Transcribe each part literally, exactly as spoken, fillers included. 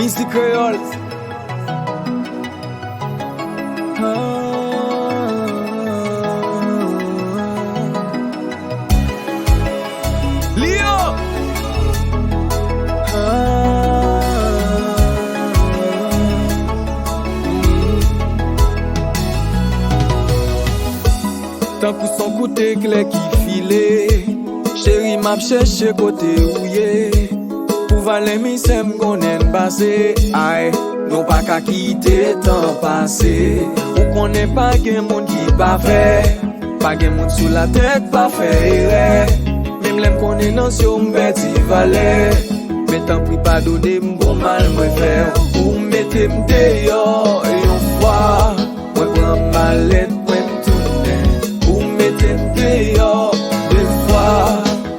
Mizik kreyòl. Lio! Tankou son kout eklè ki file, cheri, m ap chèche kote ou ye. Pou valè mizè m konnen m pase, ay, nou pa ka kite tan pase. Ou konnen pa gen moun ki pafè, pa gen moun sou latè k pa fè erè. Menm lè m konnen nan zye w m pèdi valè, men tanpri padone m pou mal mwen fè w. Ou mete m deyò yon fwa, mwen pran malèt mwen m tounen. Ou mete m deyò de fwa,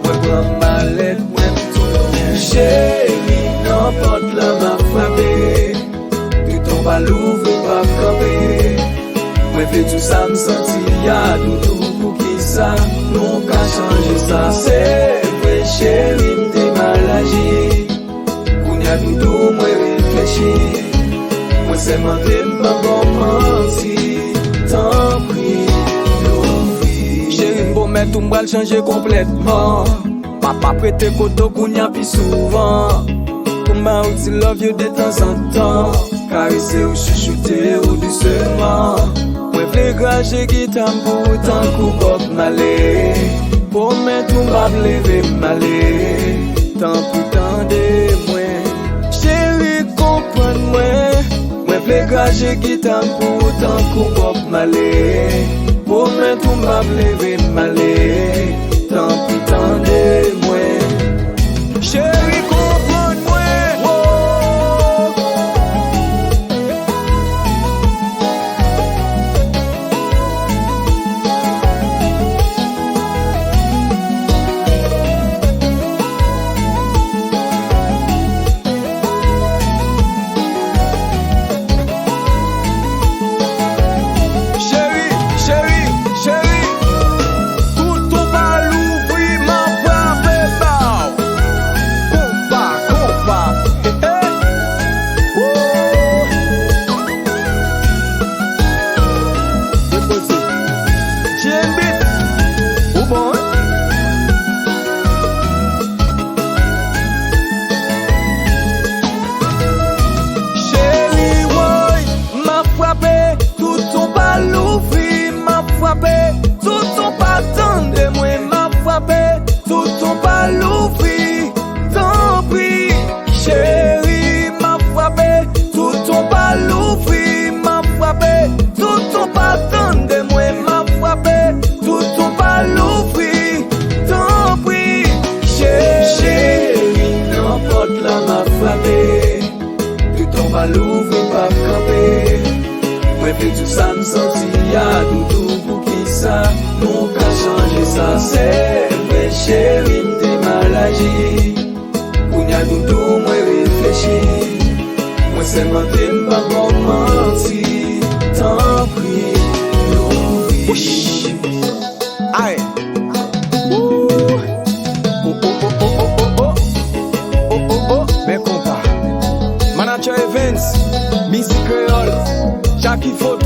mwen pran malèt mwen m tounen. Cheri, nan pòt la m ap frape. Toutan w pa louvri, m p ap kanpe. Mwen vle di w sa m santi a, doudou, poukisa nou ka chanje sa? Se vre, cheri, m te mal aji. Kounye a, doudou, mwen reflechi. Mwen sèmante, m p ap ba w manti. Tanpri, louvri. Cheri, m pwomèt ou m pral chanje konplètman. M ap prete kote w kounye a pi souvan. Pou m ba w ti love you detanzantan. Karese w, chouchoute w douseman. Mwen vle krache gita m pou ou tankou Bob Marley. Pwomèt ou m ap leve m ale. Tanpri tande mwen. Cheri, konprann mwen. Mwen vle krache gita m pou ou tankou Bob Marley. Pwomèt ou m p ap leve m ale. Tanpri tande mwen. Cheri, konprann mwen. Wo. Cheri, cheri, cheri. Toutan w pa louvri, m ap frape ba w. Konpa, konpa. He, he. Woo. Depoze. G M Beat. Ou bon, wi? Cheri, woy, m ap frape, toutan w pa louvri, m ap frape, toutan w pa tande mwen, m ap frape, toutan w pa louvri, tanpri, cheri, m ap frape, toutan w pa louvri, m ap frape, toutan w pa tande mwen, m ap frape, toutan w pa louvri, tanpri, cheri, nan pòt la m ap frape. Toutan w pa louvri, m p ap kanpe. Mwen vle di w sa m santi a, doudou, poukisa nou ka chanje sa? Se vre, cheri, m te mal aji. Kounye a, doudou, mwen reflechi. Mwen sèmante, m p ap ba w manti. Tanpri, louvri. Ay. Woo. Oh, oh, oh. Men konpa. Manager Evans, mizik kreyòl, Jackie Foto.